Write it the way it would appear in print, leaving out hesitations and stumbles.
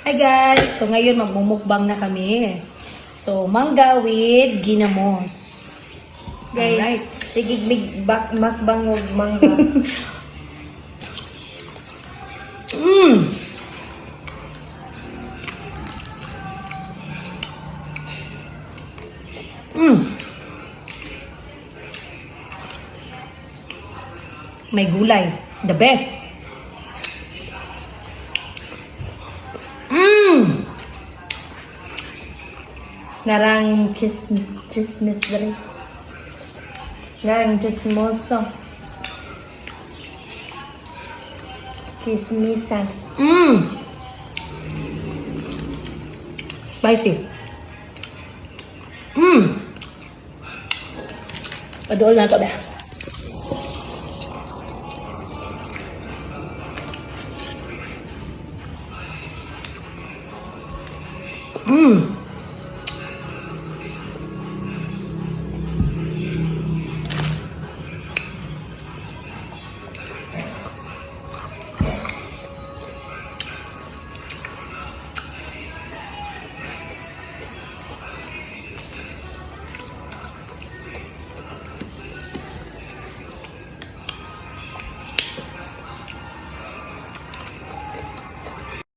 Hi guys! So ngayon magmumukbang na kami. So mangga with ginamos. Guys, Alright. sige big bak makbang og mangga. May gulay. The best. Narang chismis diri. Narang chismoso. Chismisan. Spicy. Paduol na to ba?